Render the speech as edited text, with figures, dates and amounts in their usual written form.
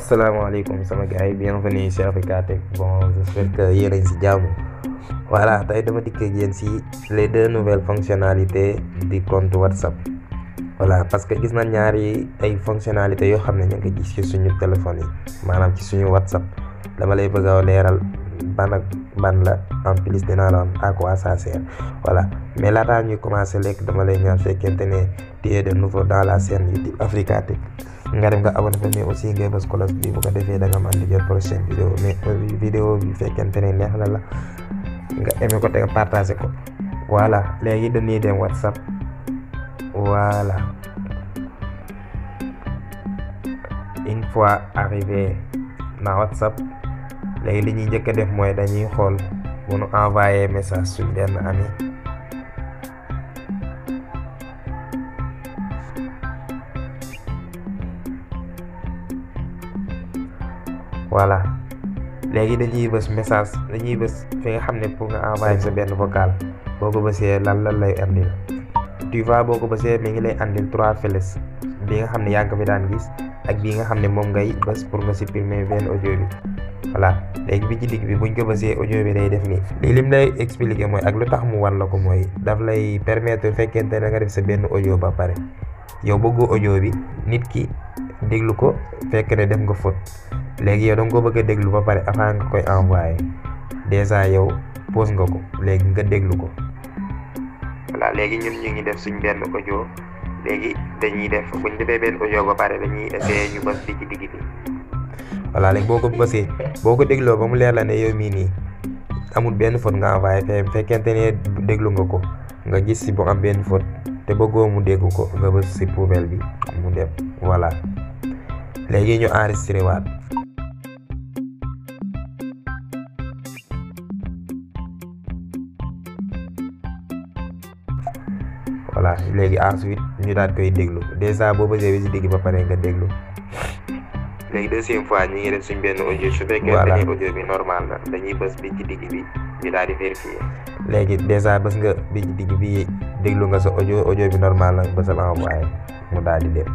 Asalaamaaleykum sama gars yi bienvenue sur Africa Tech. Bon, j'espère que yéen a ngi si jàmm. Voilà, tey dama dikk ak yéen si les deux nouvelles fonctionnalités du compte WhatsApp. Voilà, parce que gis na ñaari ay fonctionnalités yoo xam ne ñu ngi ko gis ci suñu téléphone yi maanaam ci suñu WhatsApp. Dama lay bëgg a leeral ban ak ban la, en plus dinaa la à quoi ça sert. Voilà, mais laataa ñuy commencer lekk dama lay ñaan fekkente ne tu es de nouveau dans la chaîne YouTube Africa Tech nga dem nga abonné fa, mais aussi ngay bës cloche bi bu ko defee da nga mën di jot prochaine vidéo. Mais vidéo bi fekkente ne neex na la nga aimé ko te nga partagé ko. Voilà, léegi dañuy dem WhatsApp. Voilà, une fois arrivé dans WhatsApp léegi li ñuy njëkk a def mooy dañuy xool bu nu envoyé message suñ benn ami. Voilà, léegi dañuy bës message, dañuy bës fi nga xam ne pour nga envoyer sa benn vocal. boo ko bësee lan lay andil, tu vois, boo ko bësee mi ngi lay andil 3 flèches, bi nga xam ne yaa ngi ko fi daan gis ak bii nga xam ne moom ngay bës pour nga supprimer benn audio bi. Voilà, léegi bi ci digg bi buñ ko bësee audio bi day def nii. lii lim lay expliquer mooy ak lu tax mu wan la ko mooy daf lay permettre fekkente ne nga def sa benn audio ba pare yow bëggoo audio bi nit ki déglu ko fekk ne def nga faute. léegi yow da nga ko bëgg a déglu ba pare avant nga koy envoyé, déjà yow pause nga ko, léegi nga déglu ko. Voilà, léegi ñun ñu ngi def suñ benn audio. léegi dañuy def buñ defee benn audio ba pare dañuy essayer ñu bës bi ci digg bi. Voilà, léegi boo ko bësee boo ko dégloo ba mu leer la ne yow mii nii amul benn faute nga envoyé fekkente ne déglu nga ko nga gis si bu am benn faute te bëggoo mu dégg ko nga bës si poubelle bi mu dem. Voilà, léegi ñu enregistré waat. Voilà, léegi ensuite ñu daal koy déglu. déjà boo bësee bi si digg ba pare nga déglu. léegi deuxième fois ñi ngi def suñ benn audio. su fekkee ne audio bi normal na dañuy bës bi ci digg bi ñu daal di vérifier. léegi déjà bës nga bi ci digg bi déglu nga sa audio bi normal na bësal envoyé mu daal di dem.